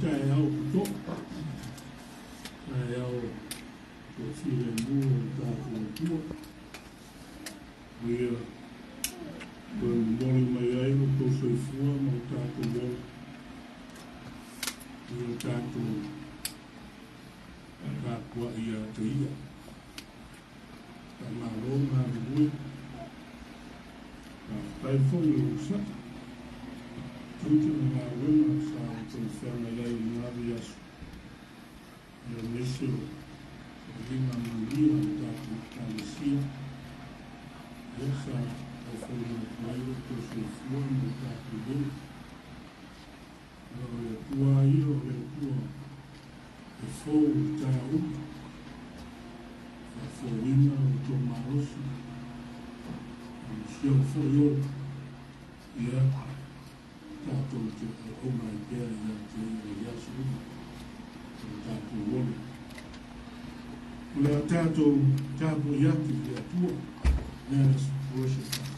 taeao potoʻo, taeao toafilemu o le tatou Atua, ua Ia toe momoli mai ai lo outou soifua ma lo tatou ola i o tatou tapuai ia te Ia. Faamalo galulue, faafetai foi i le onosai, tiute ma galuega sa outou feagai ai i lena vaiaso, aemaise o sailiga manuia a le tatou Ekalesia, lea sa ofoina atu ai lo outou soifua ma lo tatou leo. Ia o le Atua lava ia o le Atua e fou i taeao uma, faafouina lo outou malosi, ma si ou foi ola, ia tatou te auauna ai pea ia te ia i aso uma o le tatou ola. O le a tatou tapuai atu i le Atua. Let us worship God.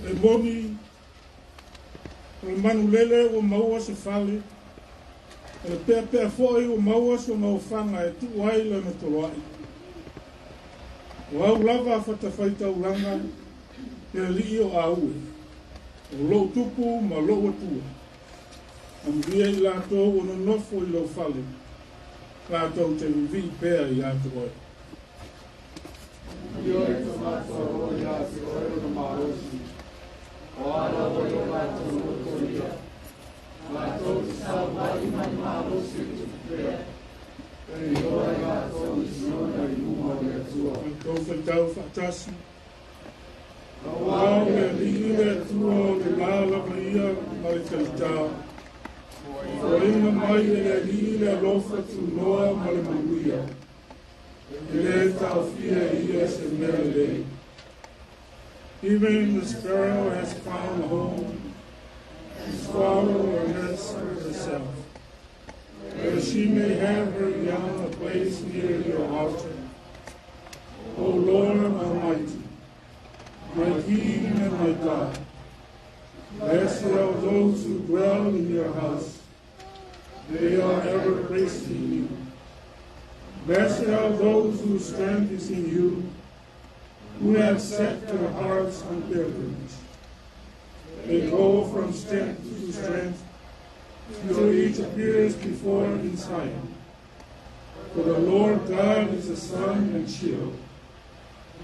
E moni, o le manulele ua maua se fale, o le peapea foi ua maua sona ofaga e tuu ai lana toloai. O au lava fatafaitaulaga le alii o Aue, o lou tupu ma lou atua. Amuia i latou ua nonofo i lou fale, latou te vivii pea ia te oe. Ioe tagata o lo o ia te oe lona malosi, o a lava i o latou loto ia, latou te saofai mai malosi e tupu pea, e iloa ai latou i Siona i luma o le Atua. Tatou faitau faatasi. Aua o le Alii le Atua o le la lava ia ma le taitā. Foaiina mai e le Alii le alofa tunoa ma le manuia. E le taofia e ia se mea lelei. Even the sparrow has found a home, the swallow a nest for herself, that she may have her young a place near your altar. O Lord Almighty, my King and my God, blessed are those who dwell in your house. They are ever praising you. Blessed are those whose strength is in you, who have set their hearts on pilgrimage. They go from strength to strength till each appears before in Zion. For the Lord God is a sun and shield.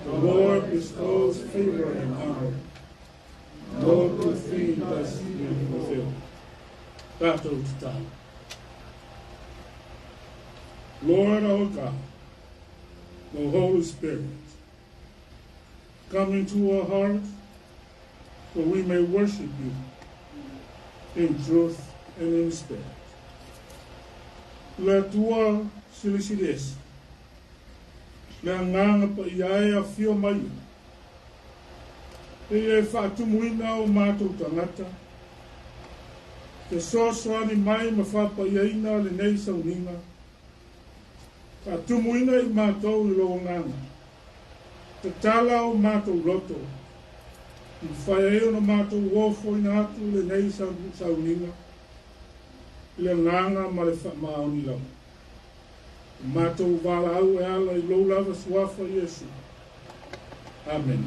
The Lord bestows favor and honor. No good thing does he withhold. Tatou tatalo. Lord our God, the Holy Spirit, come into our hearts so we may worship you in truth and in spirit. Le Atua silisili ese, le Agaga Paia e afio mai ai, e ia e faatumuina o matou tagata, fesoasoani mai ma faapaiaina lenei sauniga, faatumuina i matou i lou Agaga, tatala o matou loto, i mafai ai ona matou ofoina atu lenei sauniga i le agaga ma le faamaoni lava. O matou valaau e ala i lou lava suafa Iesu. Amene.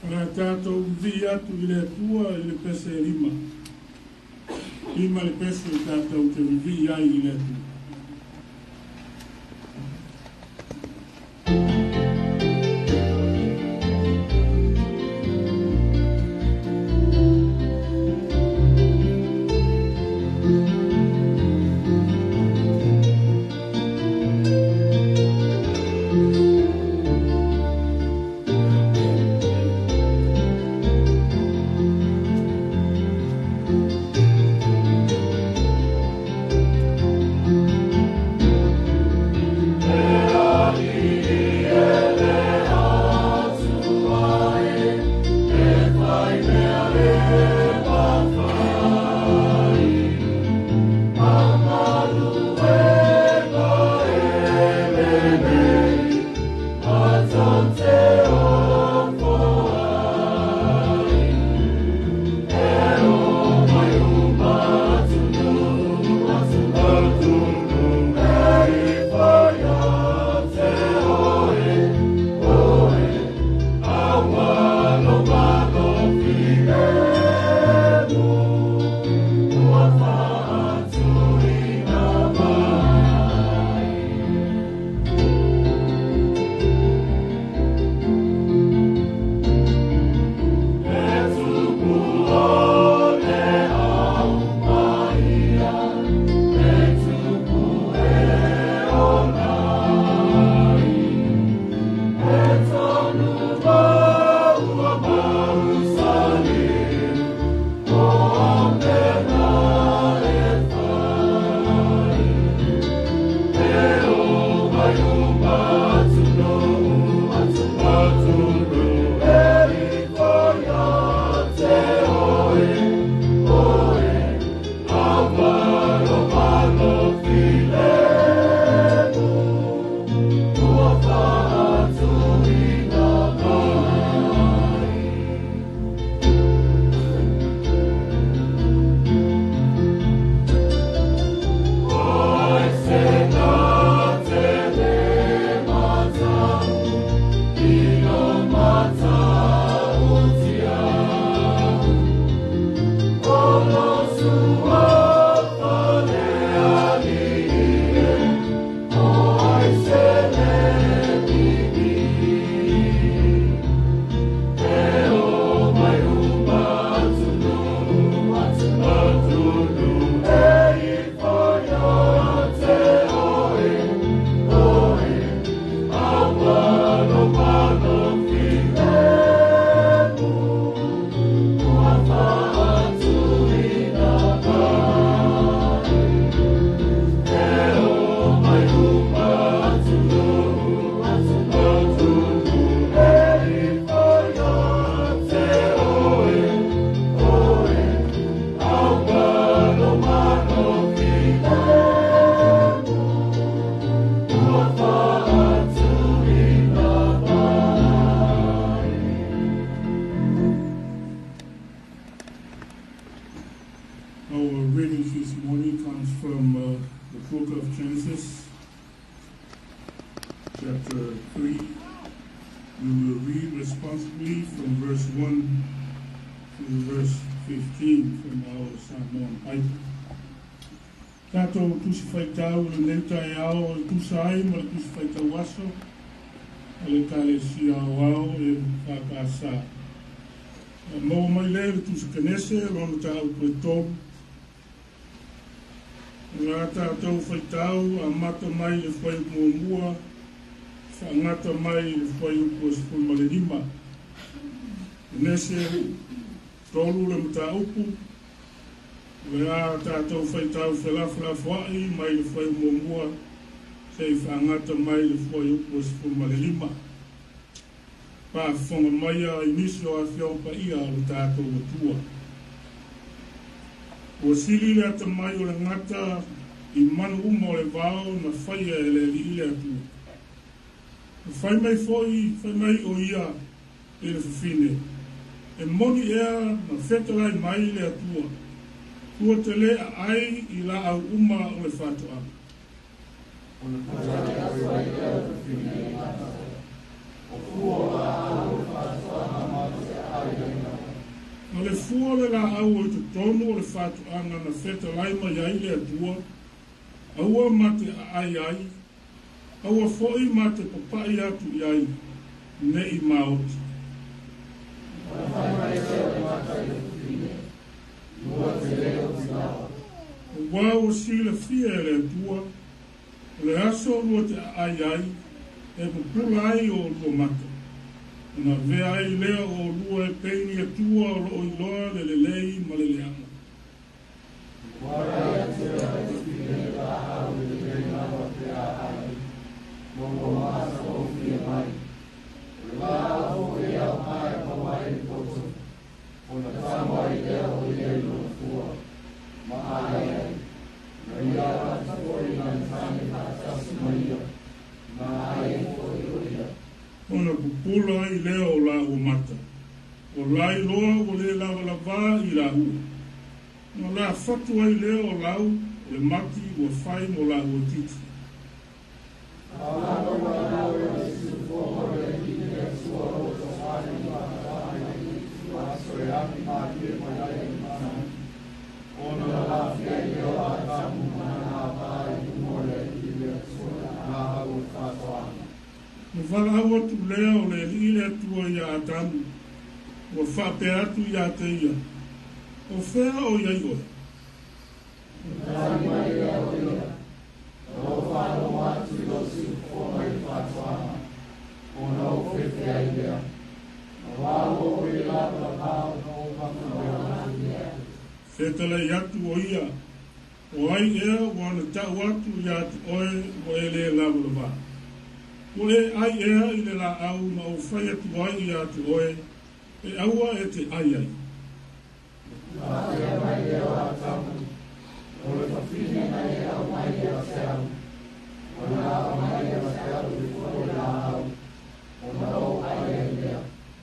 O le a tatou vivii atu i le Atua i le pese e lima. Lima le pese tatou te vivii ai i le Atua. Our reading this morning comes from the book of Genesis, chapter 3. We will read responsibly from verse 1 to verse 15 from our Samoan Bible. Tatou Tusi Faitau o lenei taeao o le tusa ai ma le Tusi Faitau Aso a le Ekalesia Aoao EFKS. E maua mai lea i le Tusi Kenese lona mataupu e tolu. O le a tatou faitau amata mai i le fuaiupu muamua faagata mai i le fuaiupu e 15. Kenese tolu le mataupu. O le a tatou faitau felafolafoai mai le fuaiupu muamua seia faagata mai le fuaiupu e 15. Faafofoga maia i nisi o Afioga Paia a lo tatou Atua. Ua sili le atamai o le gata i manu uma o le vao na faia e le Alii le Atua. Na fai mai foi, fai mai o ia i le fafine, E moni ea na fetalai mai le Atua, tua te le aai i laau uma o le faatoaga. Ona tali atu ai lea o le fafine i le gata, O fua o laau o le faatoaga matou te fua le laau o i totonu o le fatoaga na fetalai mai ai le Atua, aua ma te aai ai, aua foi ma te papai atu i ai, ne i maoti. Aua ua silafia e le Atua, o le aso lua te aai ai, e pupula ai o olua mata, ona avea ai lea o olua e pei ni Atua o loo iloa le lelei ma le leaga. Ona pupula ai lea o lāua mata, o la iloa ua lē lavalavā i lāua. Ona la fatu ai lea o lau o le mati ua fai mo lāua titi. Na valaau atu lea o le Alii le Atua iā Atamu, ua faapea atu iā te ia, O fea o i ai oe? Fetalai atu o ia, O ai ea ua na tau atu iā te oe ua e lē lavalavā? Ua e ai ea i le laau na ou fai atu ai iā te oe, e aua e te ai ai?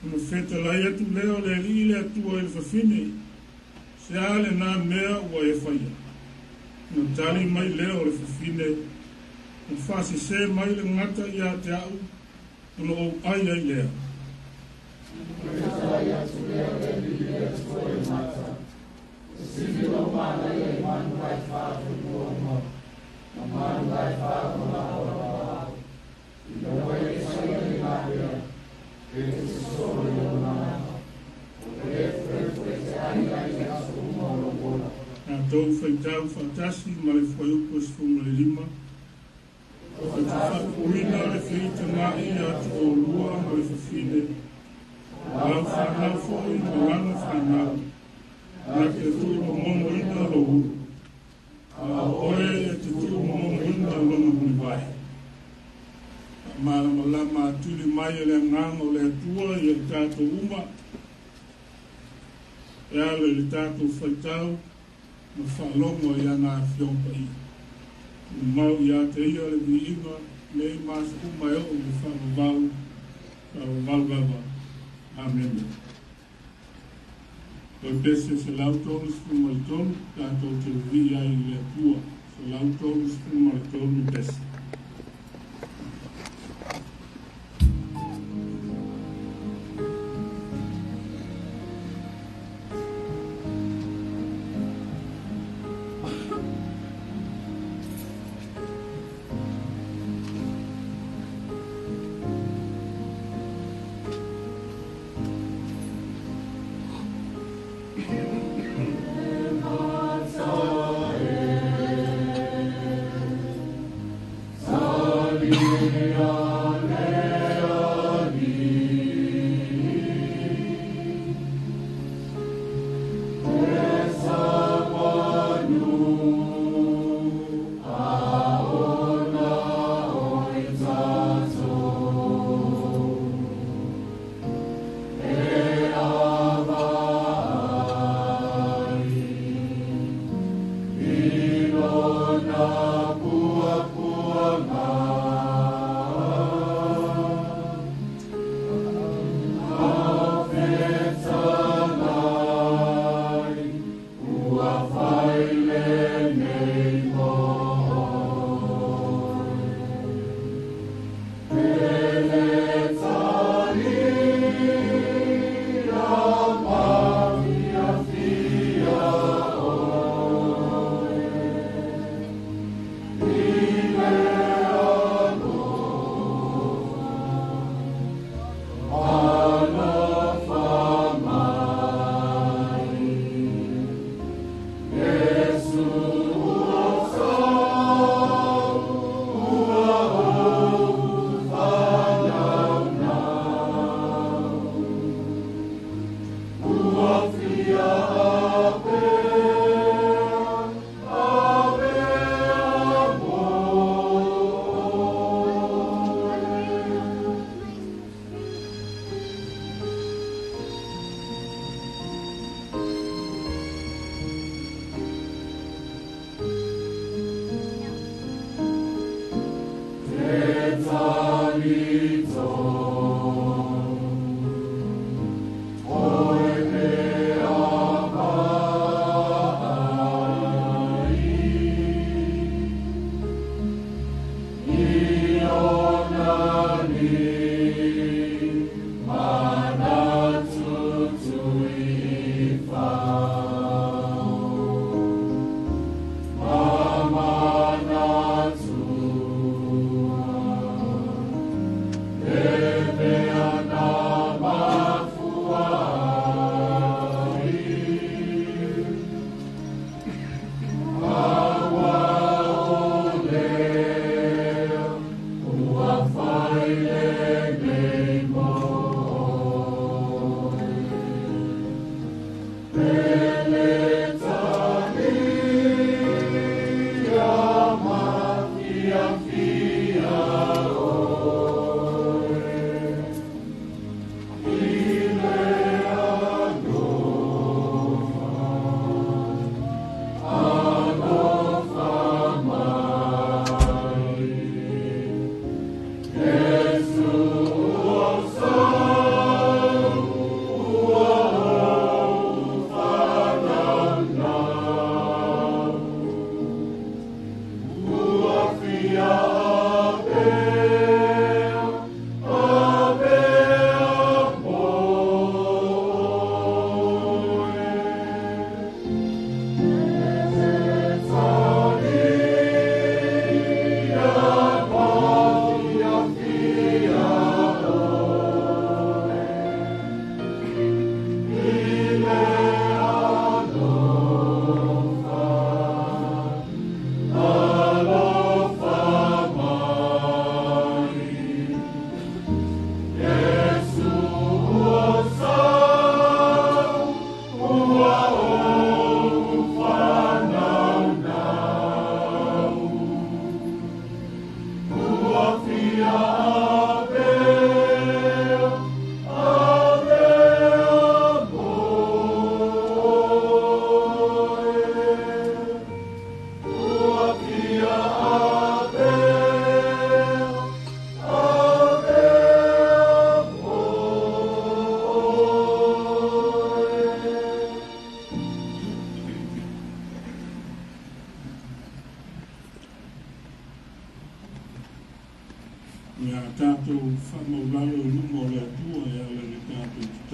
Ona fetalai atu lea o le Alii le Atua i le fafine, Se a lenā mea ua e faia? Ona tali mai lea o le fafine, Na faasesē mai le gata iā te a'u, ona ou ai ai lea. Tatou faitau faatasi ma le fuaiupu e 15, Ou te faapupuina le feitaga'i ia te oulua ma le fafine, o lau fanau foi ma lana fanau, na te tuumomoina lou ulu, a o oe e te tuumomoina lona mulivae. Faamalamalama atili mai e le Agaga o le Atua ia i tatou uma, e ala i le tatou faitau ma faalogo i ana Afioga Paia. Tumau ia te ia le viiga nei ma aso uma e oo i le faavavau, faavavau lava. Amene. O Epese 133, tatou te vivii ai i le Atua. 133 Epese.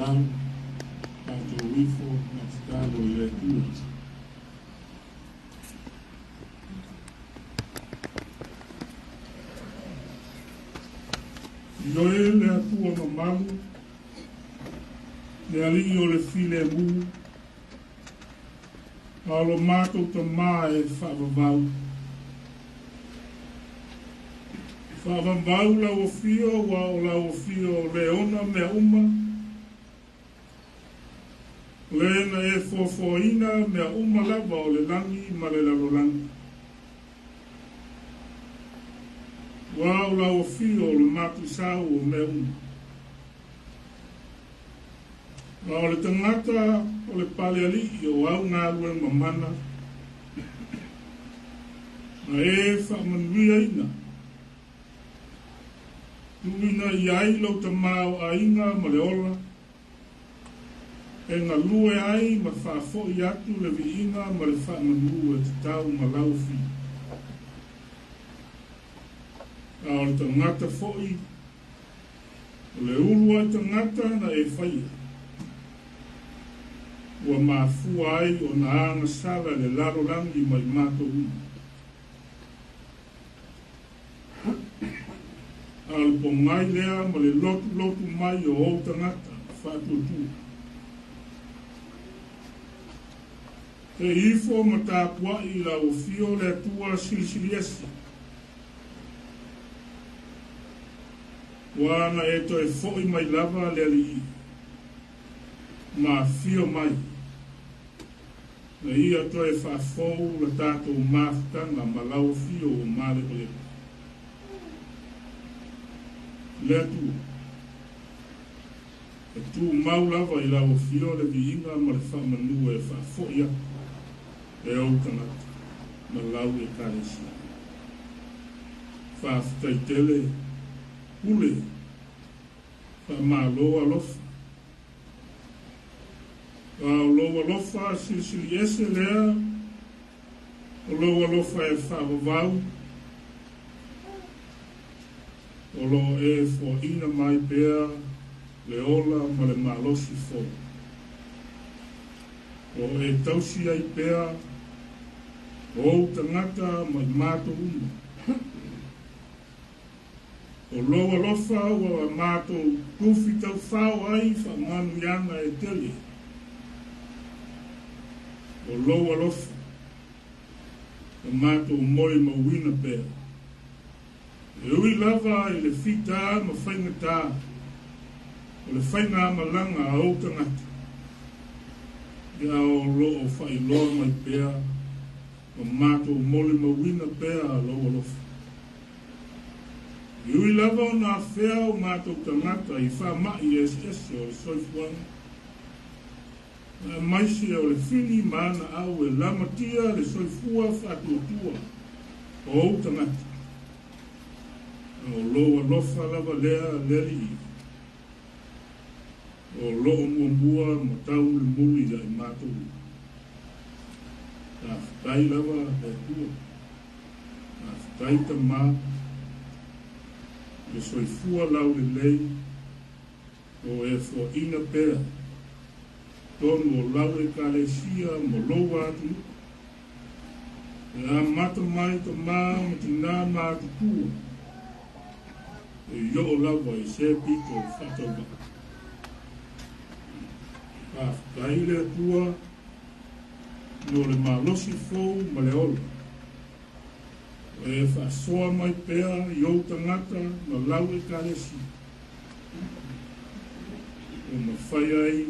Tatalo, tatou ifo ma tatalo i le Atua. Ioe le Atua mamalu, le Alii o le filemu, a o lo matou Tamā e faavavau. Faavavau lau afio, ua o lau afio o le ona mea uma, o le na e foafoaina mea uma lava o le lagi ma le lalolagi. Ua o lau afio o le matuisau o mea uma. A o le tagata o le palealii o au galuega mamana, na e faamanuiaina, tuuina i ai lou tamaoaiga ma le ola, e galue ai ma faafoi atu le viiga ma le faamanu e tatau ma lau afio. A o le tagata foi O le ulu ai tagata na e faia, ua mafua ai ona agasala le lalolagi ma i matou uma. A o le pogai lea ma le lotulotu mai o ou tagata faatuatua. Te ifo ma tapuai i lau afio le Atua Silisili Ese. Ua na e toe foʻi mai lava le alii ma afio mai, na ia toe faafou la tatou mafutaga ma lau afio ua malemalema. Le Atua, e tumau lava i lau afio le viiga ma le faamanu e faafoʻi atu e ou tagata ma lau Ekalesia. Faafetai tele, Pule, faamalo alofa. A o lou alofa silisili ese lea, o lou alofa e faavavau, o lo o e foaina mai pea le ola ma le malosi fou. O lo o e tausi ai pea ou tagata ma i matou uma. O lou alofa ua matou tufi taufao ai faamanuiaga e tele. O lou alofa na matou molimauina pea. E ui lava i le fitā ma faigatā o le faigamalaga a ou tagata, ia o lo o faailoa mai pea ma matou molimauina pea lou alofa. E ui lava ona afea o matou tagata i faamaʻi eseese o le soifuaga, aemaise o le fili ma ana au e lamatia le soifua faatuatua o ou tagata, a o lou alofa lava lea le Alii o lo o muamua ma taumulimuli ia i matou uma. Faafetai lava le Atua, faafetai Tamā, i le soifua laulelei o e foaina pea tonu o lau Ekalesia ma lou atunuu. E amata mai tamā ma tinā matutua, e i oo lava i se pito faatauvaa. Faafetai le Atua no le malosi fou ma le ola. O e faasoa mai pea i ou tagata ma lau Ekalesia. Ua mafai ai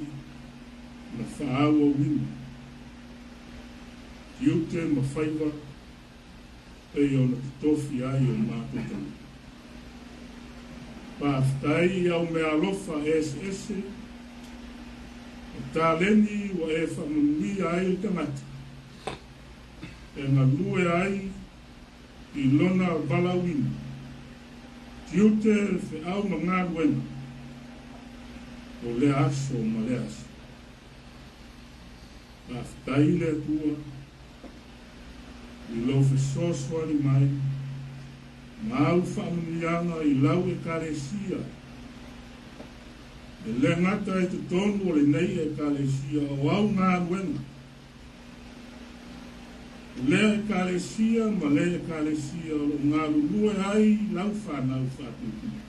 ona faaauauina tiute ma faiva pei ona totofi ai o matou tagata. Faafetai i au meaalofa eseese o taleni ua e faamanuia ai le tagata e galue ai i lona valaauina, tiute, feau ma galuega o lea aso ma lea aso. Faafetai i le Atua i lou fesoasoani mai ma au faamanuiaga i lau Ekalesia. E le gata i totonu o lenei Ekalesia o au galuega, o lea Ekalesia ma le Ekalesia o lo o galulue ai lau fanau faatuitua,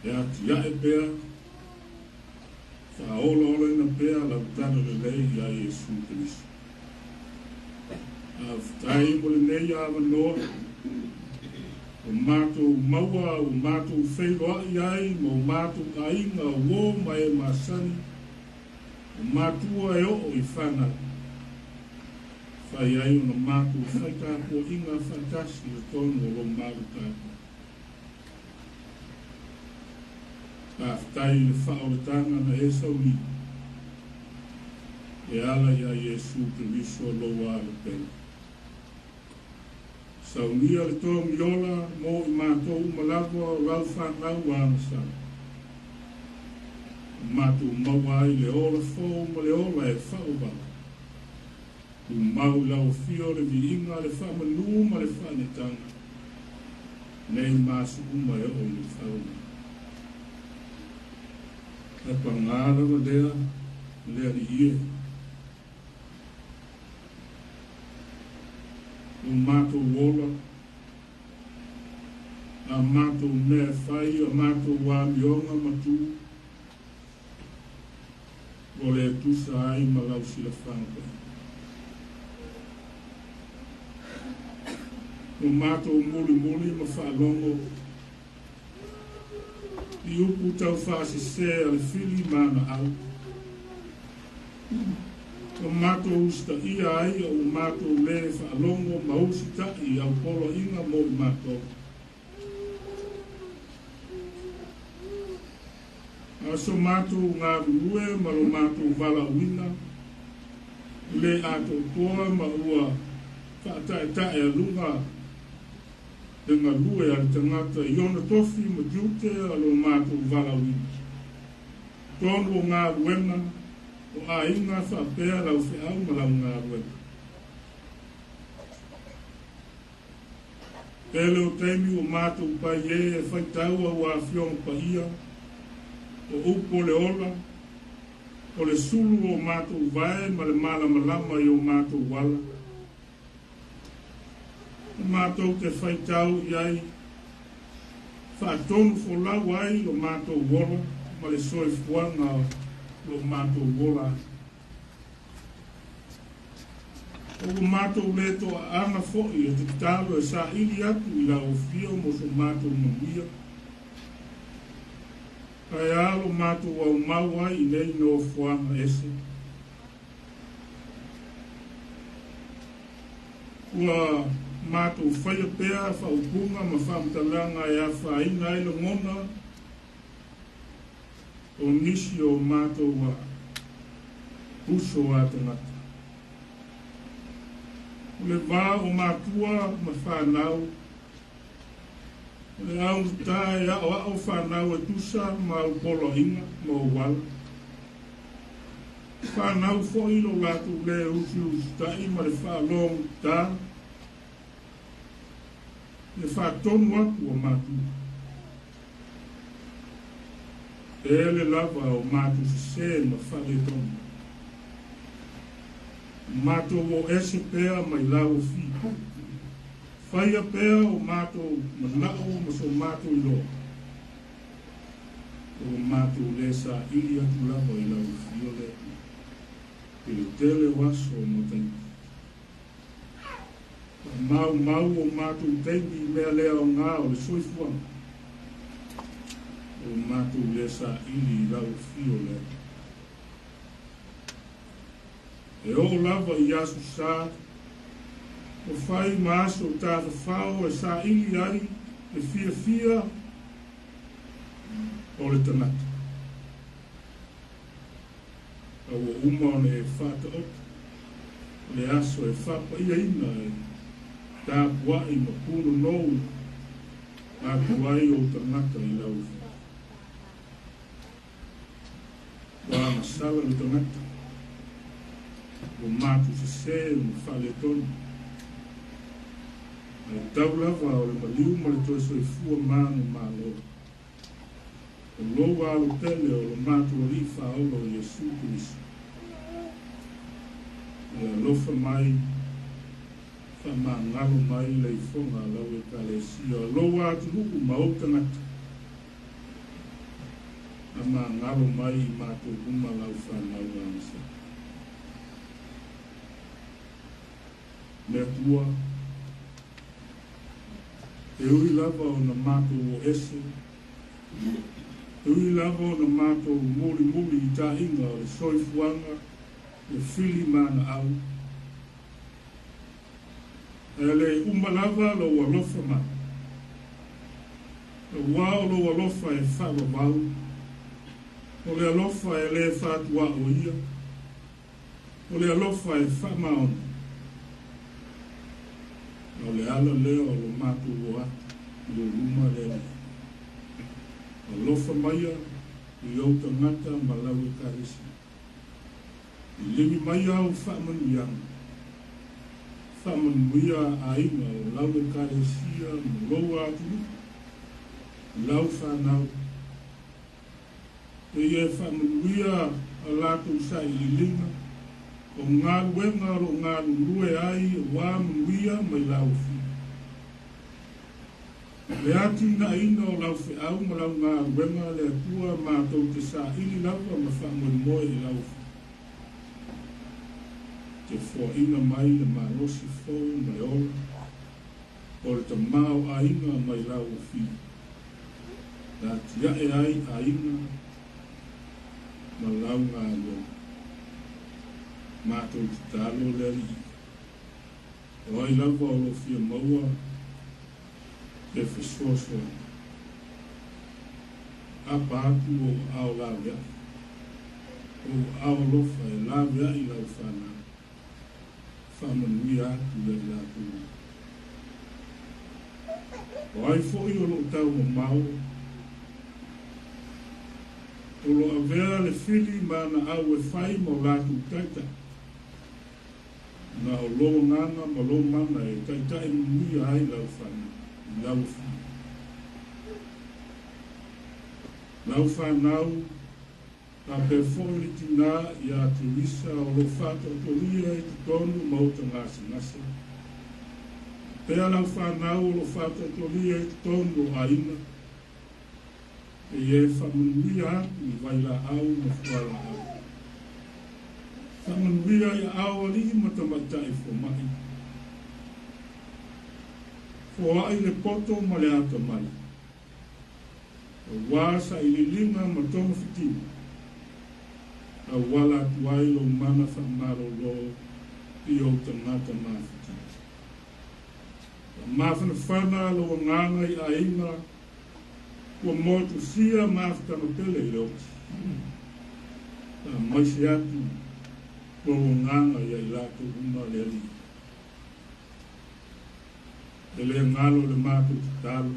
e atiae pea, faaolaolaina pea lau talalelei ia Iesu Keriso. Faafetai mo lenei avanoa ua matou maua, ua matou feiloai ai ma o matou aiga, uo ma e masani, o matua e oo i fanau. Fai ai ona matou fai tapuaiga faatasi i totonu o lou malu tapuai. Faafetai i le faaolataga na e saunia e ala ia Iesu Keriso lou Alo pele. Saunia le togi ola mo i matou uma lava o lau fanau agasala. Ua matou maua ai le ola fou ma le ola e faavavau. Tumau i lau afio le viiga, le faamanu ma le faaneetaga, nei ma aso uma e oo i le faavavau. Ae paga lava lea, le Alii e. O matou ola, a matou mea e fai, a matou amioga ma tu, ua le tusa ai ma lau silafaga paia. Ua matou mulimuli ma faalogo i upu taufaasese a le fili ma ana au. Ua matou usitaia ai a ua matou lē faalogo ma usita'i i au poloaiga mo i matou. A o so matou galulue ma lo matou valaauina i le atoatoa ma ua faataetaealuga le galue a le tagata i ona tofi ma tiute a lo matou valaauina. Tonu o galuega o aiga faapea lau feau ma lau galuega. Tele o taimi ua matou pai e e faitau au Afioga Paia, o upu o le ola, o le sulu o matou vae ma le malamalama i o matou ala. Na matou te faitau i ai, faatonu folau ai lo matou ola ma le soifuaga o lo matou ola ai. O ua matou le toaaga foi e tatalo e saili atu i lau afio mo so matou manuia, ae a lo matou aumau ai i nei nofoaga ese. Ua matou faia pea faaupuga ma faamatalaga e afaina ai lagona o nisi o matou uso a tagata. O le va o matua ma fanau, o le augata e aoao fanau e tusa ma au poloaiga ma auala. Fanau foi lo latou lē usiusita'i ma le faalogotā le faatonu atu o matua. Tele lava o matou sesē ma faaletonu. Matou o ese pea mai lau afio. Faia pea o matou mana'o ma so matou iloa. Ua matou lē saili atu lava i lau afio le Atua i le tele o aso ma taimi. Faamaumau o matou taimi i mea le aoga o le soifuaga. Ua matou lē saili i lau afio le Atua. E oo lava i aso sa, ua fai ma aso tafafao e saili ai le fiafia o le tagata. A ua uma ona e faataoto le aso e faapaiaina e tapuai ma punonou atu ai ou tagata i lau afio. Ua agasala le tagata, ua matou sesē ma faaletonu. Ae tau lava o le maliu ma le toe soifua manumalo. O lou Alo pele o lo matou Alii Faaola o Iesu Keriso. E alofa mai, faamagalo mai le ifoga a lau Ekalesia, o lou atunuu ma ou tagata. Faamagalo mai i matou uma lau fanau agasala. Le Atua, e ui lava ona matou o ese, e ui lava ona matou mulimuli i taʻiga o le soifuaga, le fili ma aнаʻau, ae le uma lava lou alofa mai. Auā o lou alofa e faavavau, o le alofa e lē faatuaoia, o le alofa e faamaoni. A o le ala lea o lo matou o atu i lou luma le Alii. Alofa maia i ou tagata ma lau Ekalesia. Lilivi mai au faamanuiaga, faamanuia aiga o lau Ekalesia ma lou atunuu, lau fanau. Eia e faamanuia a latou sailiiliga o galuega o lo o galulue ai auā manuia mai lau Afioga. Le atinaeina o lau feau ma lau galuega le Atua matou te saili lava ma faamoemoe i lau Afioga. Te foaina mai le malosi fou ma le ola o le tamaoaiga mai lau Afioga. E atiae ai aiga ma lau galuega. Matou tatalo le Alii. O ai lava o lo o fia maua le fesoasoani, apa atu ou aao laveai, ou aao alofa e laveai lau fanau, faamanuia atu ia i latou uma. O ai foi o lo o taumamao, o lo o avea le fili ma anaau e fai ma o latou taitai, Na o lou agaga ma lou mana e taitai manuia ai lau fanau, i lau afioga. Lau fanau, faapea foi le tinā iā Teresa o lo o faatoatolia i totonu o maota gasegase, faapea lau fanau o lo o faatoatolia i totonu o aiga, e e faamanuia atu i vailaau ma fualaau. Faamanuia i aao alii ma tamaitai fomai. Foai le poto ma le atamai, auā sailiiliga ma togafitiga, auala atu ai lou mana faamalolo i ou tagata mafutia. Faamafanafana lou agaga i aiga Ua motusia mafutaga pele i le oti. Faamaise atu lou agaga ia i latou uma le Alii. E le galo le matou tatalo,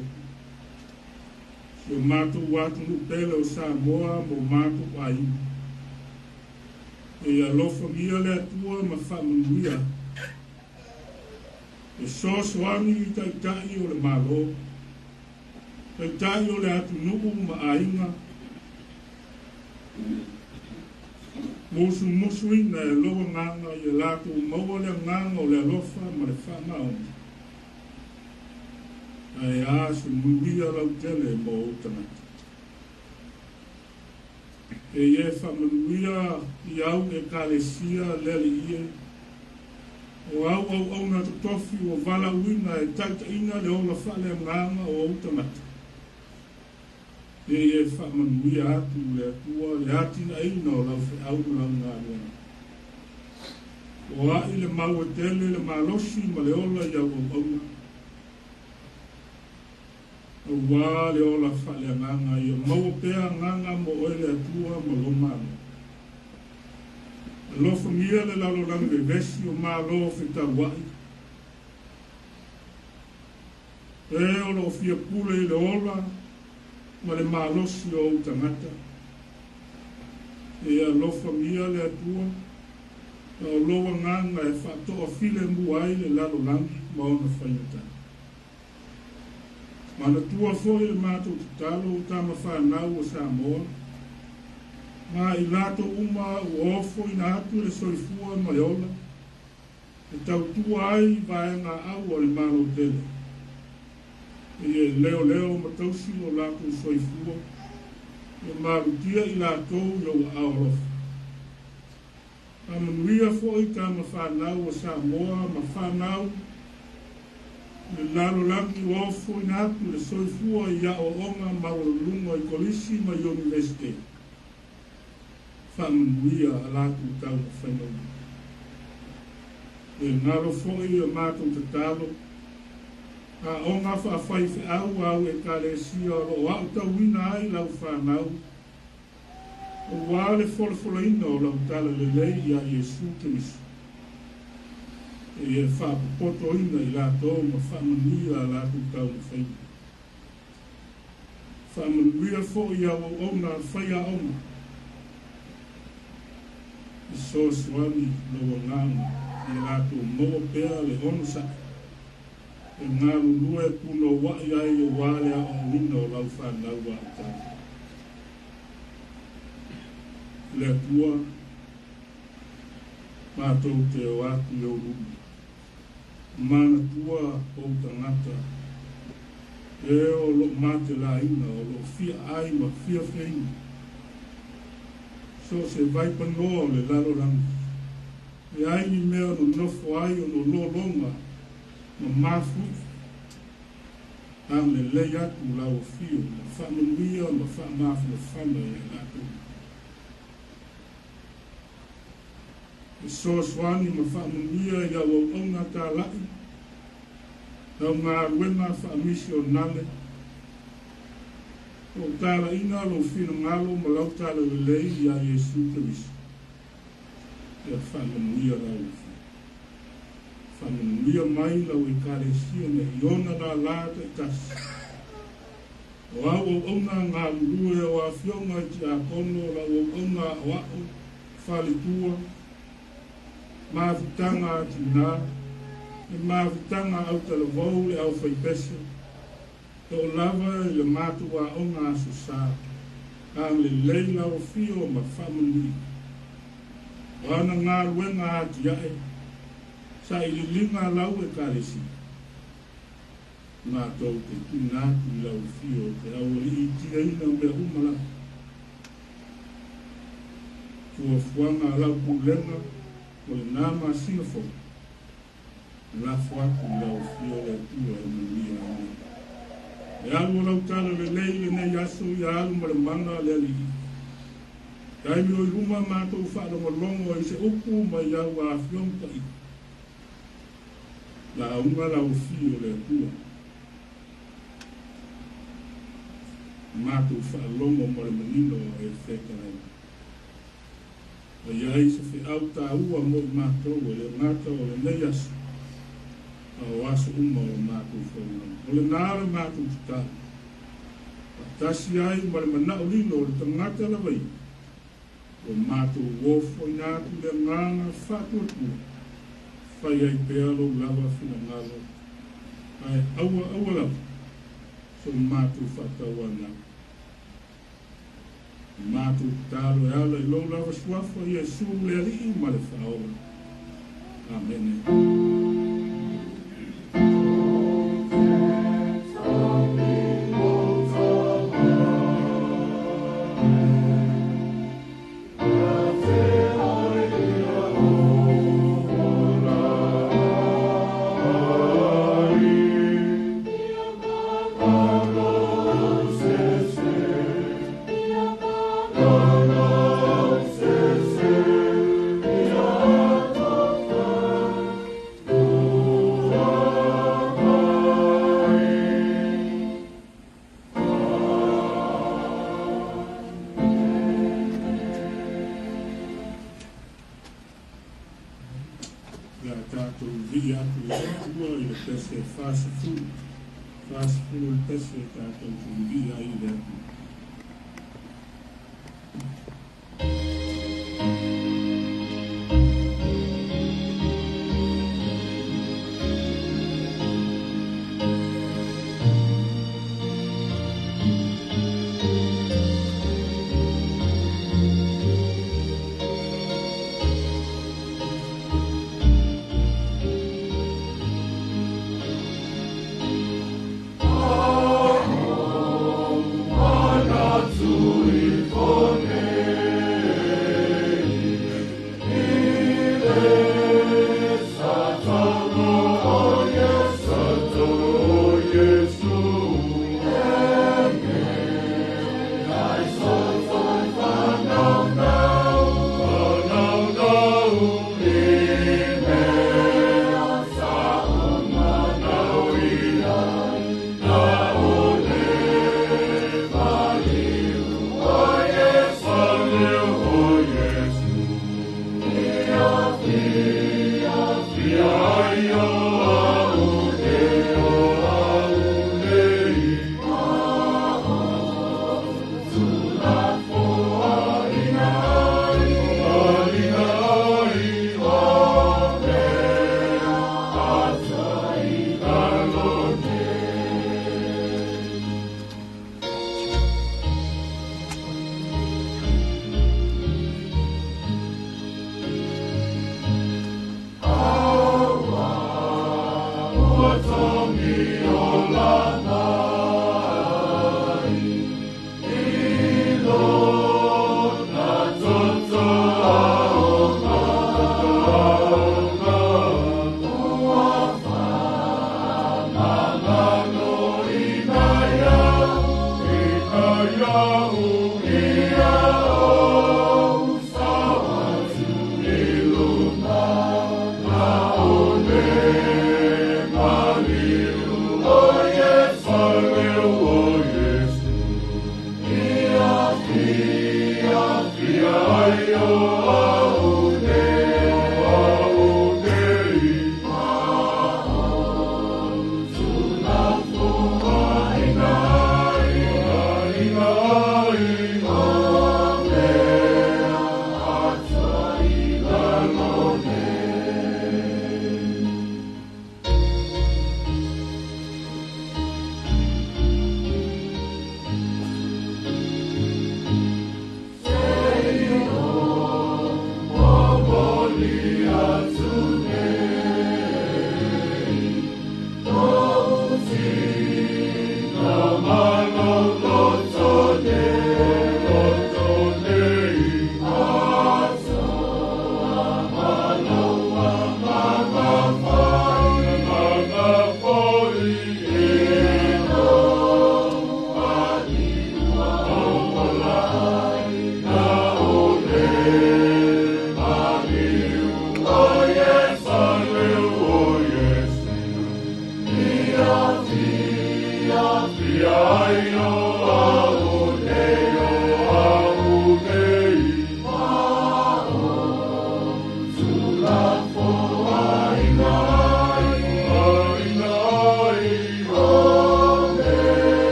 si o matou atunuu pele o Samoa ma o matou aiga. E alofagia le Atua ma faamanuia atu. Fesoasoani i Taitai o le Malo, Taitai o le atunuu ma aiga, musumusuina e lou agaga ia latou maua le agaga o le alofa ma le faamaoni, ae a se manuia lautele mo ou tagata. E ia e faamanuia i au Ekalesia le Alii e, o au auauna totofi ua valaauina e taitaiina le ola faaleagaga o ou tagata. E ia e faamanuia atu le Atua le atinaeina o lau feau ma lau galuega. O ai le mau e tele le malosi ma le ola i au auauna. Auā le ola faaleagaga ia maua pea agaga mo oe le Atua ma lou Malo. Alofagia le lalolagi vevesi o Malo fetauaʻi, e o lo o fia pule i le ola ma le malosi o ou tagata. E alofagia le Atua, a o lou agaga e faatoafilemu ai le lalolagi ma ona faigata. Manatua fo'i le matou tatalo o tama fanau o Samoa, ma i latou uma ua ofoina atu le soifua ma le ola, e tautua ai i vaegaau a le Malo tele. Ia e leoleo ma tausi lo latou soifua, ia malutia i latou i ou aao alofa. Faamanuia fo'i tama fanau o Samoa ma fanau i le lalolagi ua ofoina atu le soifua i aoaoga maualuluga i kolisi ma iunivesite. Faamanuia a latou taumafaiga uma. E galo fo'i a matou tatalo, aoga faafaifeau āu Ekalesia o loo aotauina ai lau fanau, auā le folafolaina o lau talalelei iā Iesu Keriso. E e faapopotoina i latou ma faamanuia a latou taumafaiga. Faamanuia fo'i au auauna faiaoga, fesoasoani lou agaga ia latou maua pea le onosa'i e galulue punoua'i ai auā le aoaoina o lau fanau aotau. Le Atua, matou te o atu i ou luma, manatua ou tagata, e o loo matelaina, o loo fiaai ma fiafiaina, so o se vaipanoa o le lalolagi, e ai ni mea nonofo ai ona lologa ma mafui'i, agalelei atu lau afio ma faamanuia ma faamafanafana ia i latou. Fesoasoani ma faamanuia i au auauna tala'i, lau galuega faamisionale, o tala'ina lou finagalo ma lau talalelei iā Iesu Keriso. Ia faamanuia lau afio. Faamanuia mai lau Ekalesia nei i ona lālā taitasi. O au auauna galulue o afioga i tiakono, lau auauna aoao, faletua, mafutaga a tinā, le mafutaga autalavou le aufaipese, e oo lava i le matou aoga Aso Sa, agalelei lau afio ma faamanuia. O ana galuega atiae, sailiiliga a lau Ekalesia, matou te tuuina atu i lau afio te aualiitiaina mea uma lava. Fuafuaga a lau pulega mo lenā masina fou, lafo atu i lau afio le Atua e manuia. Amene. Le alu o lau talalelei i lenei aso ia alu ma le mana a le Alii. Taimi o i luma matou faalogologo ai i se upu mai au Afioga Paia. Lauga lau afio le Atua. Matou faalogo ma le manino e fetalaiga. Ma i ai se feau taua mo i matou e le gata o lenei aso, a o aso uma o le matou folauga. O lenā le matou tatalo, faatasi ai ma le manao lilo o le tagata lava ia, ua matou ofoina atu le agaga faatuatua, fai ai pea lou lava finagalo, ae aua aua lava so matou faatauanau. Matou tatalo e ala i lou lava suafa Iesu le Alii ma le Faaola. Amene. Le a tatou vii atu i le Atua i le pese 40, 40 le pese tatou te vivii ai i le Atua.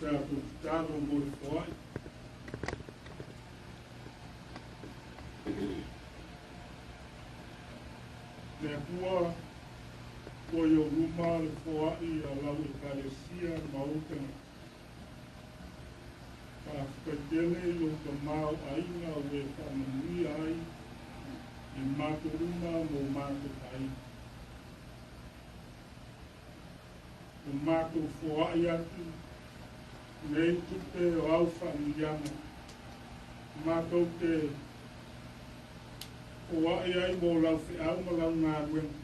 Tatou tatalo mo le foai. Le Atua, ua i ou luma le foai a lau Ekalesia ma ou tagata. Faafetai tele i lou tamaoaiga ua e faamanuia ai i matou uma ma o matou aiga. Ua matou foai atu nei tupe o au faamanuiaga matou te foai ai mo lau feau ma lau galuega,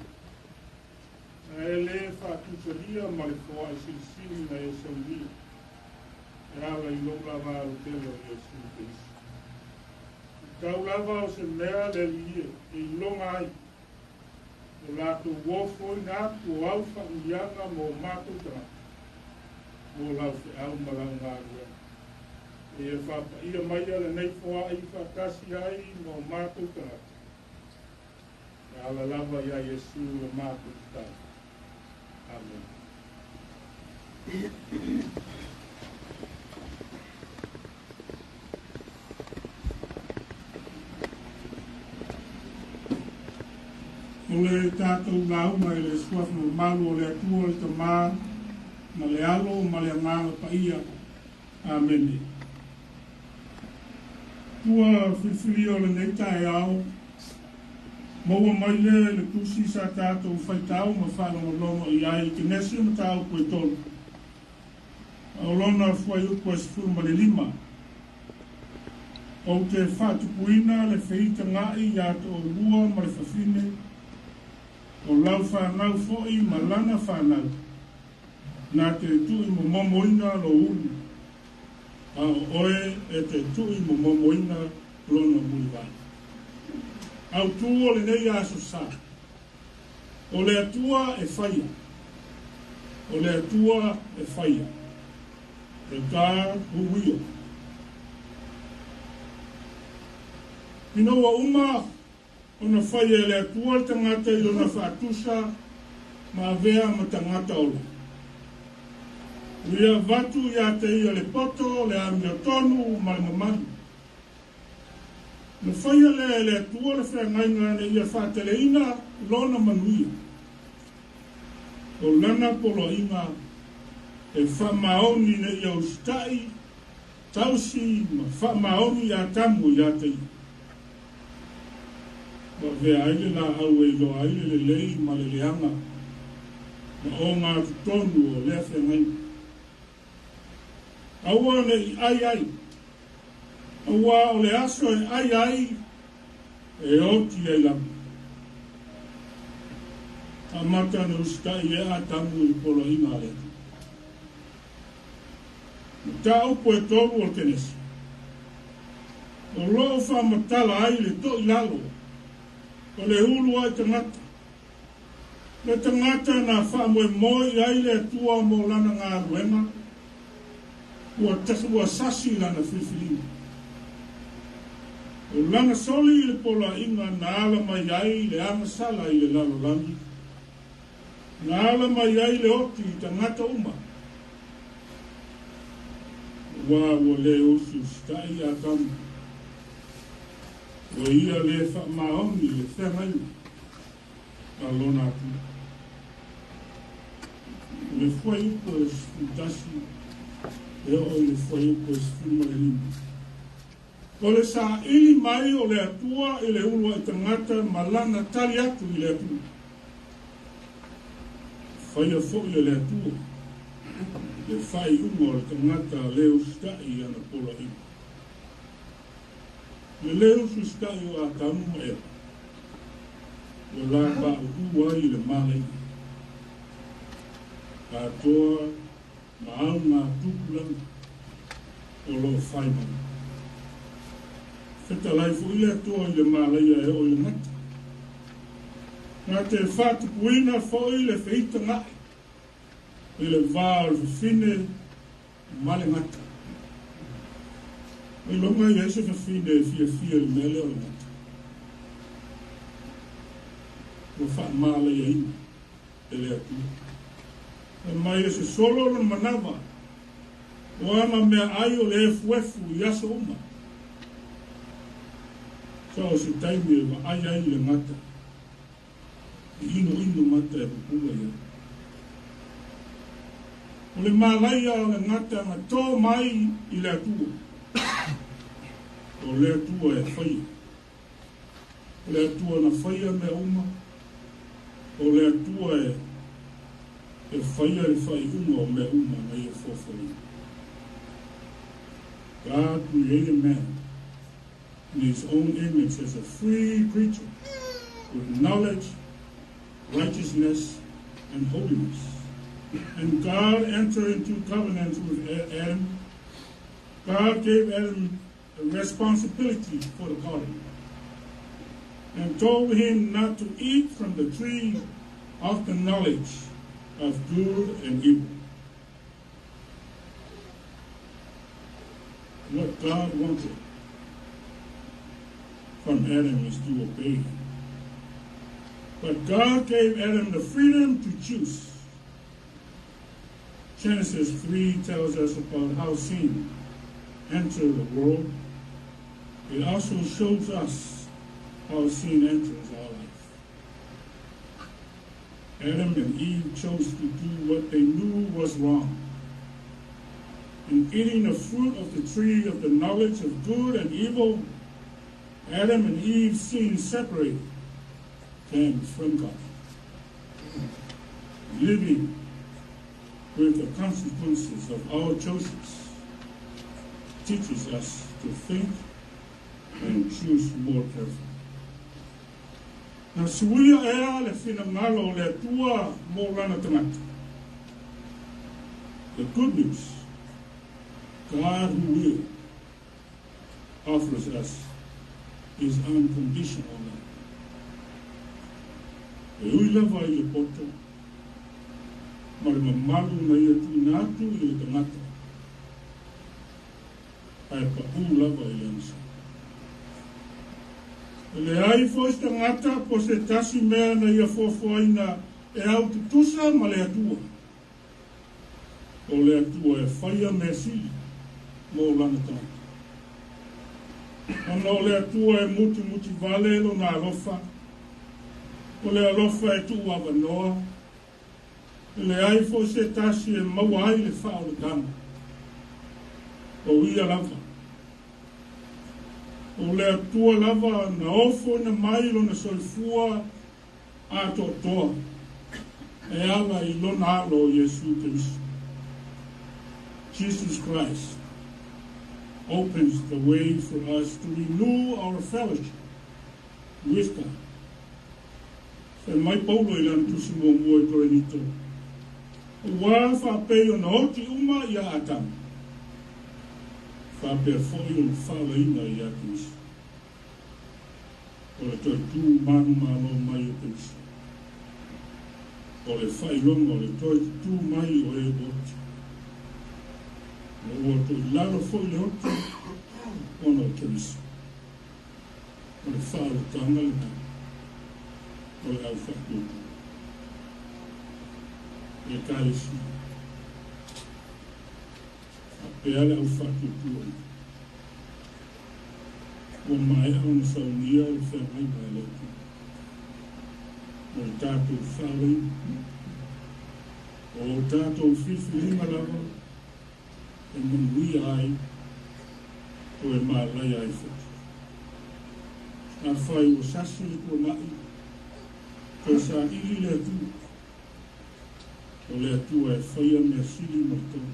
ae le faatusalia ma le foai silisili na e saunia e ala i lou lava alotele o Iesu Keriso. I tau lava o se mea le Alii e iloga ai o latou ofoina atu o au faamanuiaga mo matou tagata, mo lau feau ma lau galuega. E faapaia maia lenei foai faatasi ai ma o matou tagata. E ala lava ia Iesu le matou tatalo. Amene. O le tatou lauga i le Suafa mamalu o le Atua le Tama ma le Alo ma le Agaga Paia. Amene. Tua filifilia o lenei taeao, maua mai lea i le tusi sa tatou faitau ma faalogologo i ai i Kenese mataupu e 3. A o lona fuaiupu e 15. Ou te faatupuina le feitagaʻi iā te oulua ma le fafine, o lau fanau foʻi ma lana fanau, na te tuuimomomoina lou ulu, a o oe e te tuuimomomoina lona mulivai. Autū o lenei Aso Sa, O le Atua e faia, o le Atua e faia, The God who will. Ina ua uma ona faia e le Atua le tagata i lona faatusa ma avea ma tagata ola, ua ia avatu ia te ia le poto, le amiotonu ma le mamalu. Na faia lea e le Atua le feagaiga ina ia faateleina Lona manuia. O Lana poloaiga e faamaoni ina ia usitai, tausi ma faamaoni i Atamu ia te ia. Ua avea ai le laau e iloa ai le lelei ma le leaga ma ogatotonu o lea feagaiga. Aua ne i ʻai ai, aua o le aso e ʻai ai, e oti ai lava. Amata ona usitai e Atamu i le poloaiga a le Atua. Mataupu e tolu o le Kenesi. O lo o faamatala ai le toʻilalo o le uluai tagata Le tagata na faamoemoe i ai le Atua mo lana galuega, ua ua sasi lana filifiliga. O lana soli i le poloaiga na ala mai ai le agasala i le lalolagi, na ala mai ai le oti i tagata uma, aua ua le usiusitai Atamu, ua ia le faamaoni i le feagaiga. a lona Atua. O le fuaiupu e 11 e oo i le fuaiupu e 15. O le saili mai o le Atua i le uluai tagata ma lana tali atu i le Atua. Faia foi e le Atua le faaiuga o le tagata le usitai i ana poloaiga. Le le usiusitai o Atamu ma Eva, ua lapaʻuʻu ai i le malaia atoa ma augatupulaga o lo o fai mai. Fetalai foi le Atua i le malaia e oo i le gata. Na te faatupuina foi le feitagaʻi i le va o le fafine ma le gata. Ailoga e i ai se fafine e fiafia i le mea lea o le gata. Ua faamalaiaina e le Atua. Fai mai e sosolo lona manava, o ana meaai o le efuefu i aso uma. So o se taimi e vaai ai i le gata. I inoino gata e pupula i ai. O le malaia o le gata na tō mai i le Atua. O le Atua e faia. O le Atua na faia mea uma. O le Atua e e faia le faaiuga o mea uma na ia foafoaina. God created man in his own image as a free creature with knowledge, righteousness, and holiness. And God entered into covenant with Adam. God gave Adam a responsibility for the garden and told him not to eat from the tree of the knowledge of good and evil. What God wanted from Adam is to obey him. But God gave Adam the freedom to choose. Genesis 3 tells us about how sin entered the world. It also shows us how sin enters our life. Adam and Eve chose to do what they knew was wrong. In eating the fruit of the tree of the knowledge of good and evil, Adam and Eve sin separated them from God. Living with the consequences of our choices teaches us to think and choose more carefully. Na suia ea le finagalo o le Atua mo lana tagata. The good news, God who will offers us His unconditional love. E ui lava i le poto ma le mamalu na ia tuuina atu i le tagata, ae paʻū lava i le agasala. E leai foi se tagata po se tasi mea na ia foafoaina e au tutusa ma le Atua. O le Atua e faia mea sili mo lana tagata. Ona o le Atua e mutimuti vale lona alofa, o le alofa e tuu avanoa, e leai foi se tasi e maua ai le faaolataga, o ia lava. O le Atua lava na ofoina mai lona soifua atoatoa e ala i lona Alo o Iesu Keriso. Jesus Christ opens the way for us to renew our fellowship with God. Fai mai Paulo i lana tusi muamua i Korinito, Auā faapei ona oti uma iā Atama, faapea foi ona faaolaina iā Keriso. O le toe tu manumalo mai o Keriso. O le faailoga o le toe tutū mai o e ua oti. Ma ua toilalo foi le oti ona o Keriso. O le faaolataga lena o le au faatuatua. Ekalesia. Faapea le au faatuatua ia. Ua maea ona saunia le feagaiga e le Atua. Mo le tatou faaolaina. O tatou filifiliga lava e manuia ai po e malaia ai foi. Afai ua sasi le tuanai, toe saili le Atua. O le Atua e faia mea sili ma le tonu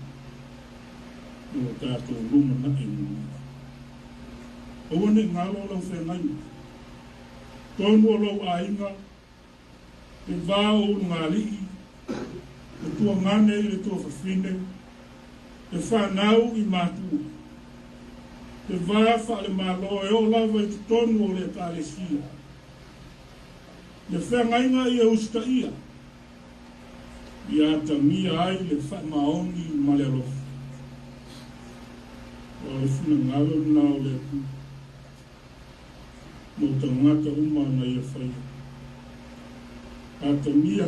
i lo tatou lumanai mamao. Aua ne i galo lau feagaiga, tonu o lou aiga, le va o ulugalii, le tuagane i le tuafafine, le fanau i matua, le va faale-Malo e oo lava i totonu o le Ekalesia. Le feagaiga ia usitaia, ia atagia ai le faamaoni ma le alofa. O le finagalo lena o le Atua mo tagata uma na ia faia. Atagia,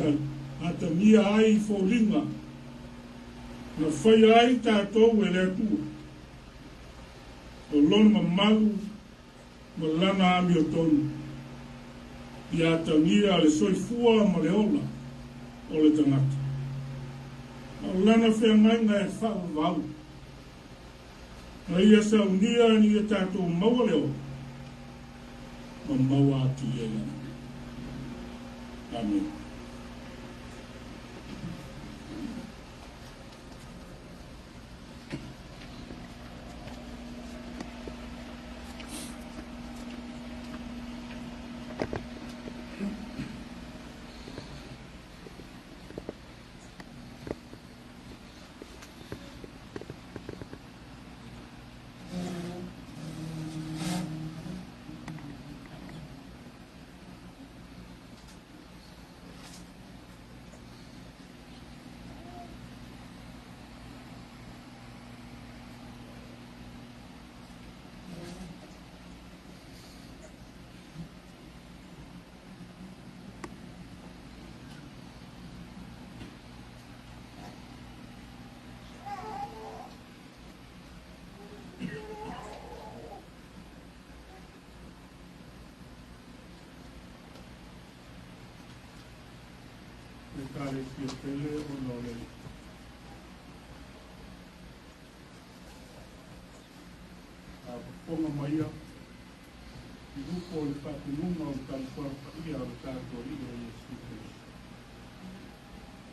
atagia ai i foliga na faia ai tatou e le Atua. O Lona mamalu ma lana amiotonu, ia atagia le soifua ma le ola o le tagata. A o lana feagaiga e faavavau, na ia saunia ina ia tatou maua le ola ma maua atili ai lana. Amene. Ekalesia pele ona o le faafofoga maia i upu o le faatunuga o le Talifuata Paia a lo tatou Alii o Iesu Keriso,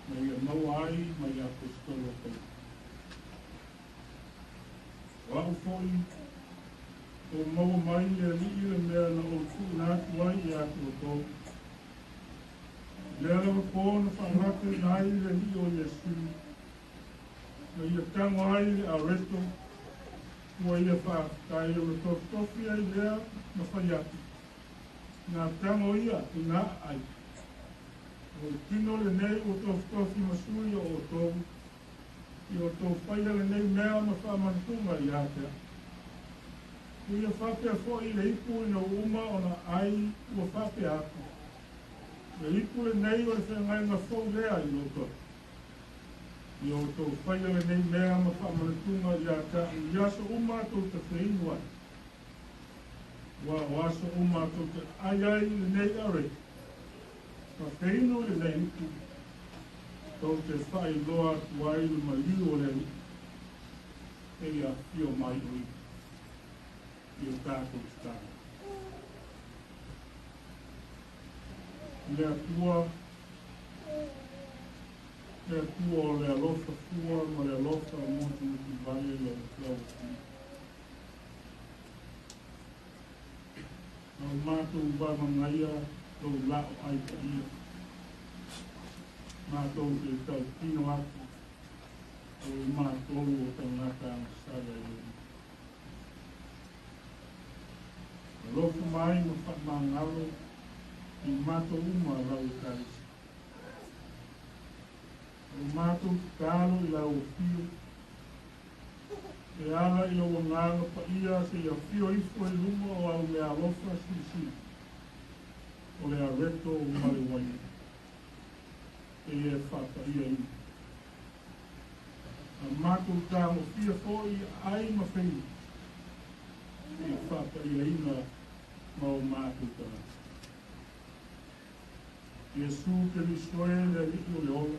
na ia maua ai mai le Aposetolo o Paulo. O au foi, ua maua mai le Alii le mea na ou tuuina atu ai ia te outou, I lea lava pō na faalafeina ai le Alii o Iesu, na ia tago ai le areto, ua ia faafetai ona tofitofi ai lea na fai atu, na tago ia i na aai. O le tino lenei ua tofitofi ma sui o outou, ia outou faia lenei mea ma faamanatuga ia te au. Ua ia faapea foi i le ipu ina ua uma ona ai ua faapea atu, Le ipu lenei o le feagaiga fou lea i lou toto. Ia outou faia lenei mea ma faamanatuga ia te au i aso uma tou te feinu ai. Aua o aso uma tou te ai ai i lenei arete, ma feinu i lenei ipu, tou te faailoa atu ai le maliu o le Alii, seia afio mai o Ia i o tatou tatalo. Le Atua, le Atua o le alofa fua ma le alofa motumotu vale lau Afio. Lau matou vavagaia lou laoai paia. Matou te tautino atu o i matou o tagata agasala i lou. Alofa mai ma faamagalo i matou uma lau Ekalesia. O matou tatalo i lau afio, e ala i lou agaga paia seia afio ifo i luma o au meaalofa silisili, o le areto ma le uaina, seia e faapaiaina. A matou tagofia foi ai ma feinu, seia faapaiaina ma o matou tagata. Iesu Keriso e le Alii o le ola,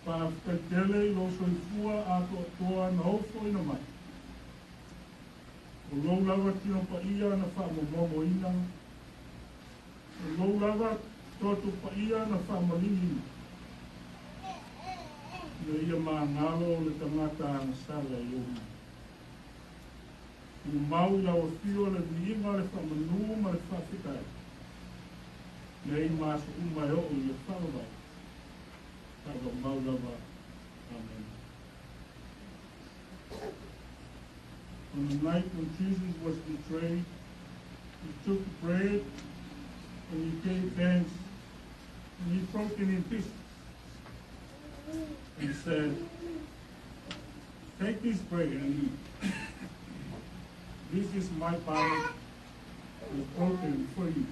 faafetai tele i lou soifua atoatoa na ofoina mai. O lou lava tino paia na faamomomoina, o lou lava toto paia na faamaliliina, ina ia magalo le tagata agasala i ou lima. Tumau i lau afio le viiga, le faamanu ma le faafetai, nei ma aso uma e oo i le faavavau, faavavau lava. Amen. On the night when Jesus was betrayed, he took bread and he gave thanks and he broke it in pieces and said, "Take this bread and eat. This is my body, which is broken for you."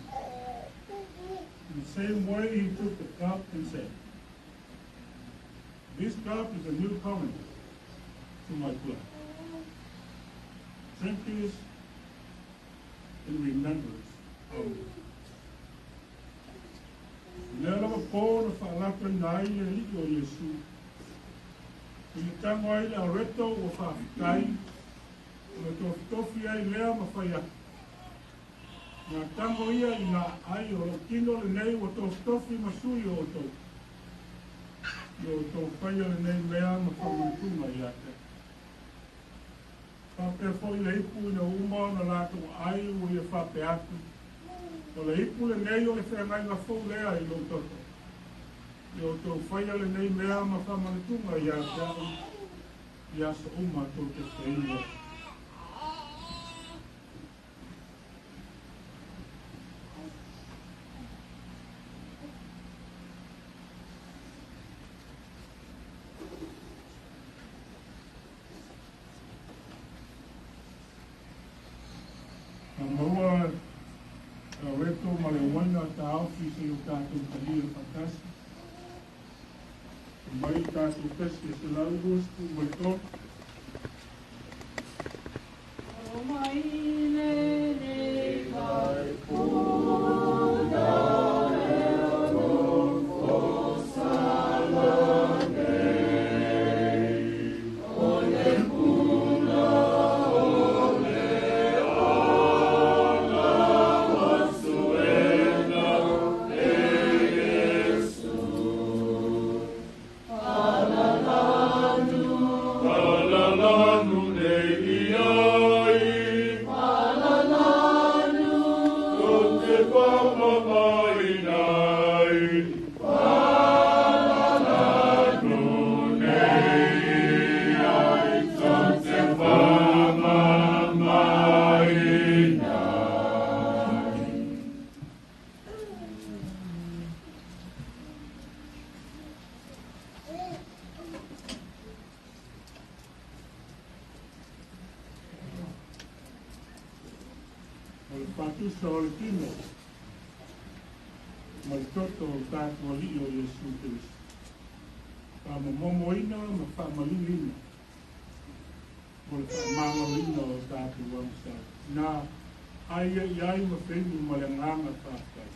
In the same way, he took the cup and said, "This cup is a new covenant to my blood. Drink this in remembrance of me." Lea lava po na faalatoina ai le Alii o Iesu. I le tago ai le areto ua faafetai, ona tofitofi ai lea ma fai atu. Ngā tango ia i ngā ai o lou tino lenei ua tofitofi ma sui o outou. Ia outou faia lenei mea ma faamanatuga ia te au. Faapea foi le ipu ina ua uma ona latou ai ua ia faapea atu, O le ipu lenei o le feagaiga fou lea i lou toto. Ia outou faia lenei mea ma faamanatuga ia te au i aso uma tou te feinu ai. Na maua areto ma le uaina taofi seia o tatou talia faatasi. Mai tatou pese e 123. O mai lenei vai puna e o sala nei, o le puna o le ola o suena e Iesu. Palalanu, Palalanu nei iai, palalanu, tou te faamamaina ai. Palalanu nei iai, tou te faamamaina ai. faatusa o le tino ma le toto o le tatou Alii o Iesu Keriso, faamomomoina ma faamaliuina mo le faamagaloina o tatou agasala. Na ai ai ai ma feinu ma le agaga faafetai.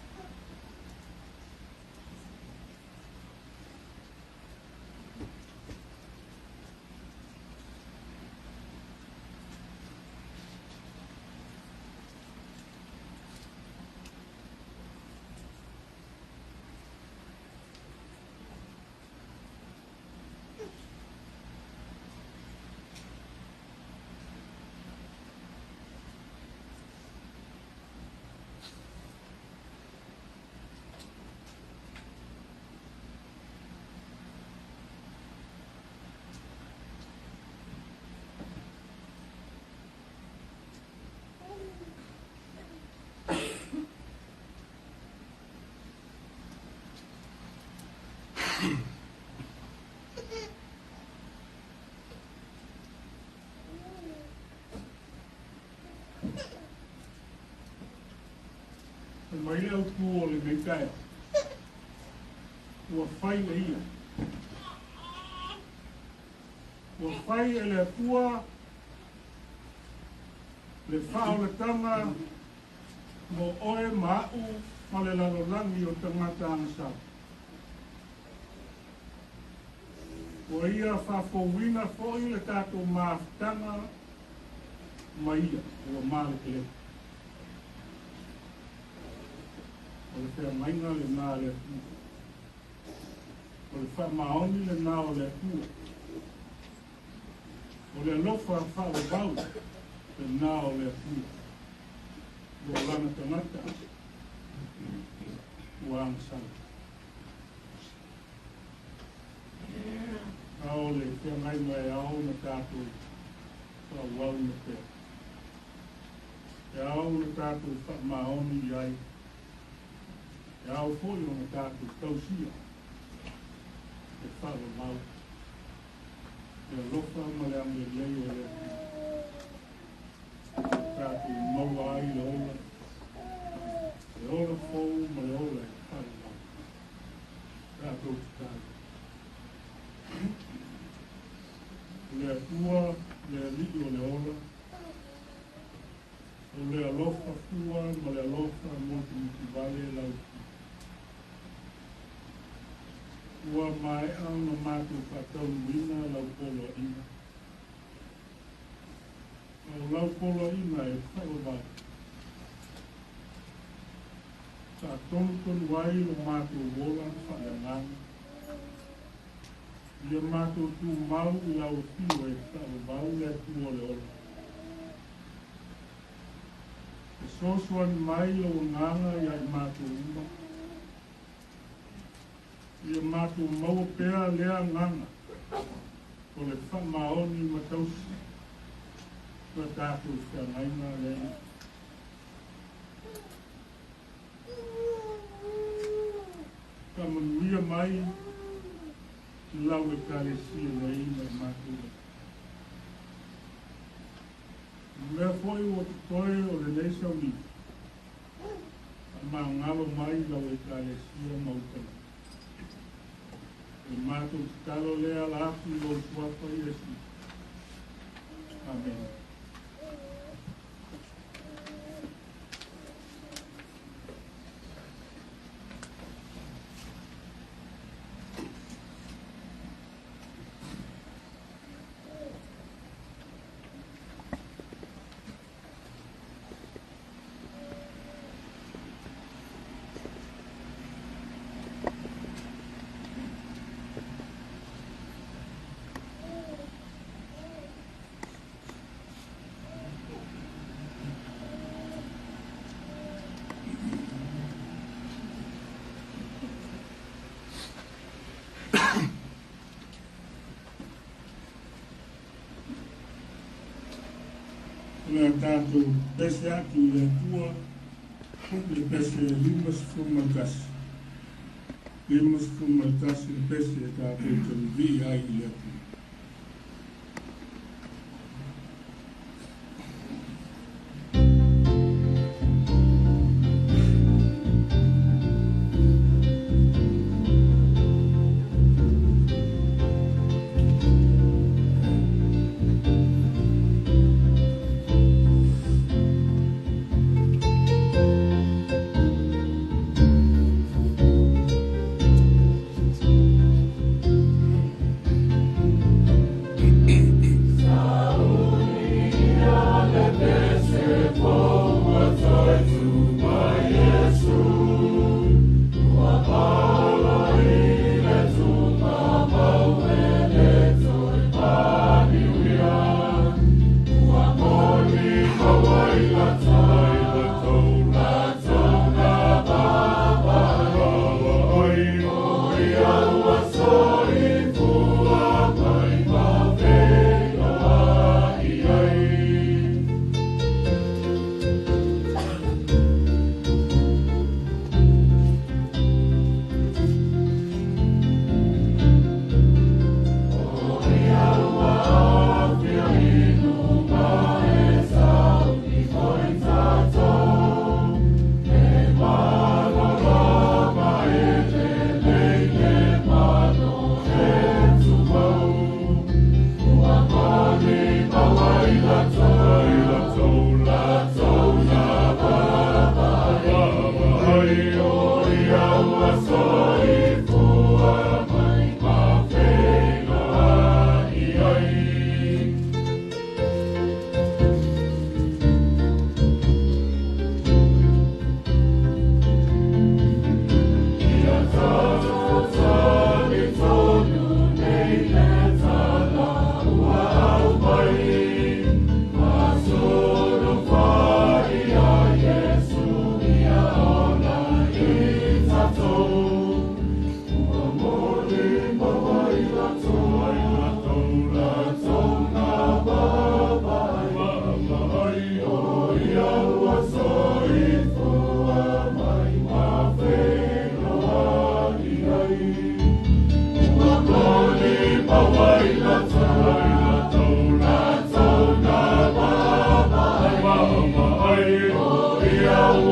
Fai mai le autu o lenei taeao, ua fai e ia. Ua fai e le Atua le faaolataga mo oe ma a'u ma le lalolagi o tagata agasala. Ua ia faafouina foi le tatou mafutaga ma ia ua malekeleke. O le feagaiga lenā a le Atua. O le faamaoni lenā o le Atua. O le alofa faavavau lenā o le Atua. Mo lana tagata ua agasala. A o le feagaiga e ao ona tatou faaauauina pea. E ao ona tatou faamaoni i ai. E ao foi ona tatou tausia le faavavau, le alofa ma le agalelei o le Atua. Ua tatou maua ai le ola, le ola fou ma le ola e faavavau. Tatou tatalo. O le Atua, le Alii o le ola, o le alofa fua ma le alofa motumotu vale lau Ua maea ona matou faataunuuina lau poloaiga. O lau poloaiga e faavavau. Faatonutonu ai lo matou ola faaleagaga. Ia matou tumau i lau afio e faavavau le Atua o le ola. Fesoasoani mai lou agaga ia i matou uma. Ia matou maua pea lea agaga o le faamaoni ma tausi la tatou feagaiga lea. Faamanuia mai lau Ekalesia nei ma i matou nei. Mea foi ua totoe o lenei sauniga, faamagalo mai lau Ekalesia ma ou tagata. O le matou tatalo lea ala atu i lou suafa Iesu. Amene. O le a tatou pese atu i le Atua le pese 51. 51 le pese e tatou te vivii ai i le Atua.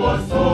Ua